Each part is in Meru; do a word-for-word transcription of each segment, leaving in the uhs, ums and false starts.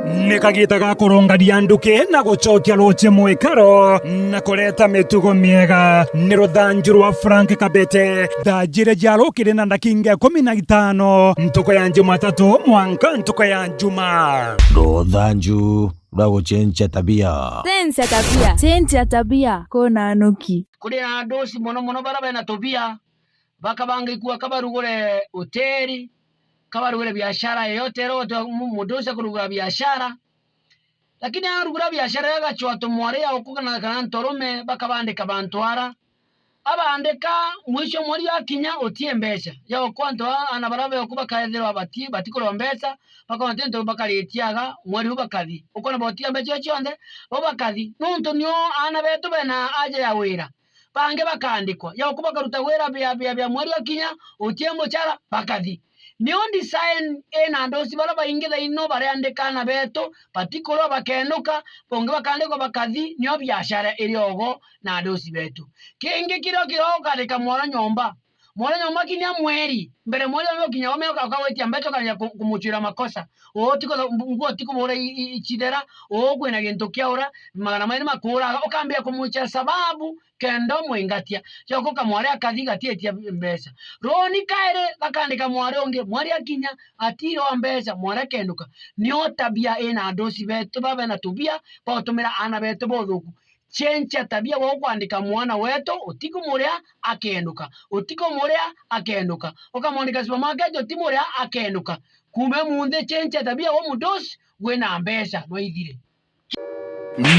Ni kagiita ga kurungania nduki na gucokia ruuji mwikaro na kureta mitugo miega. Ni ruthanju rwa Frank Kabete. Thaa jiiri cia rukiri na ndakinga ikumi na itano, ntuku ya Jumatatu mwanka ntuku ya Juma. Ruthanju rwa gucenjia tabia. Cenjia tabia. Cenjia tabia. Kuna nuki. Kuri na andu uci mono mono bara bena tubia, bakabanga ikua kabarugure hoteli, kabarugure biashara yoyote ira uti mu-, mundu uci akurugura biashara. Lakini arugura biashara iria agacwaa tumwari ya uku kana, kana ntorume, bakabandika bantu ara. Abandika, mwisho mweri wakinya, utie mbeca. Ya uku antu aa, aana baria beku bakaethirwa bati-, batikurwa mbeca, bakona ti ntu bakaritiaga, mweri u bakathi. Ukona botiga mbeca icio cionthe, bo bakathi. Nuntu nio aana betu bena aja ya wira. Bangi bakaandikwa. Ya uku bakaruta wira bia, bia, bia mweri wakinya, utie muchara, bakathi. Nio design ina andu uci baria baingi thaino bariandika aana betu, batikurwa bakenuka, bongi bakaandikwa bakathi, nio biashara iri ogo na andu uci betu. Kingi kiria kiria ukandika mwana nyomba. Mwana nyomba kinya mweri, mbere mweri uyu ukinya ume uka-, ukagwitia mbeca ukambia ku-, kumuchwira makosa. Uu tiko-, nguo tikubura i-, i-, ichithera, uu kwina gintu kiaura, magana mairi makuuraga, ukambia kumuchira sababu, kenda umwingatia. Coka ukamwari akathi gatiitia mbeca. Ruuni kairi gakandika mwari ungi, mwari akinya, atiirwa mbeca, mwari akenuka. Nio tabia ina andu uci betu babe na tubia, bautumira aana betu buthuku. Cenjia tabia gwa ukwandika mwana wetu, utikumuria akenuka, utikumuria akenuka. Ukamwandika supermarket, utimuria akenuka. Kuuma munthi cenjia tabia gwa mundu uci wina mbeca, nwaithire.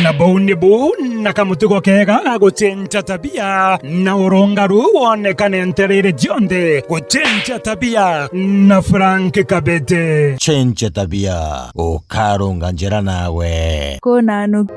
Na buu nibu na kamutugo keega ga gucenja tabia, na urungaru wonekane ntereere cionthe. Gucenja tabia na Frank Kabete. Cenja tabia, ukarunga njira nawe. Kuna nuki.